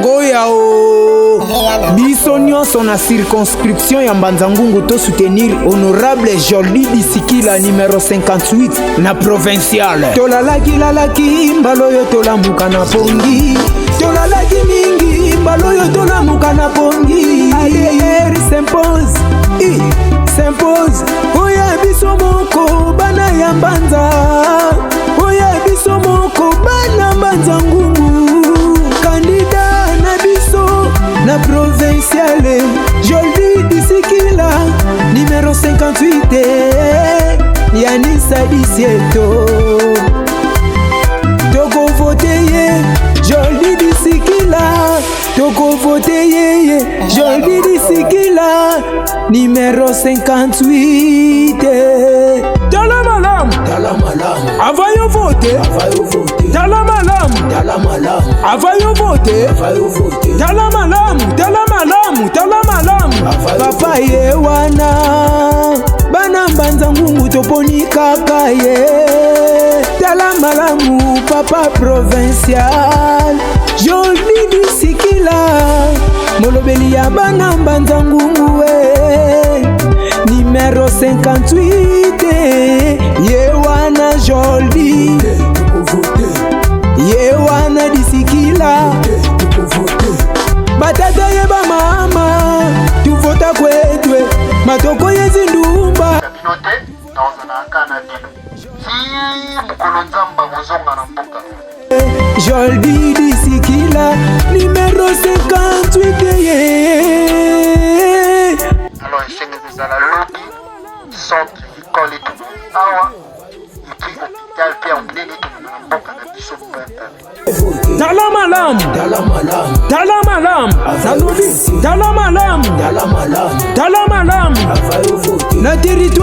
Tokoya o biso nyonso na circonscription ya Mbanza-Ngungu to soutenir honorable Jordi Disikila numero 58 na provincial. Tolalaki lalaki mbala oyo tolamuka na pongi, tolalaki mingi mbala oyo tolamuka na pongi. ADR s'impose, i s'impose, oya biso moko bana ya Mbanza, oya biso moko bana Mbanza Ngungu, kandida na biso na provinciale Jordi Disikila numero 58 Yanisa Disieto, tokovote ye Jordi Disikila, tokovote ye Jordi Disikila numero 58. Tala malamu, avant yo vote, tala malamu, avant yo vote, tala malamu, tala malamu, tala malamu. Papa ye wana bana Mbanza Ngungu toponi kaka ye. Tala malamu papa provincial Jordi Disikila, molobeli ya bana Mbanza Ngungu e numero 58 ye wana Jordi, ye wana Disikila. Batata ye bamama tuvota kwetwe matoko yezindumba bino te, naozalaka na bino ti mokolo Nzambe akozonga na mboka. Jordi Disikila numero 58 ye. Alors esengi kozala lobi centre école etongama awa, et puis hôpital mpe ya monene etongama na mboka na biso moko. Tala malamu, tala malamu, nalobi tala malamu, tala malamu na territoire.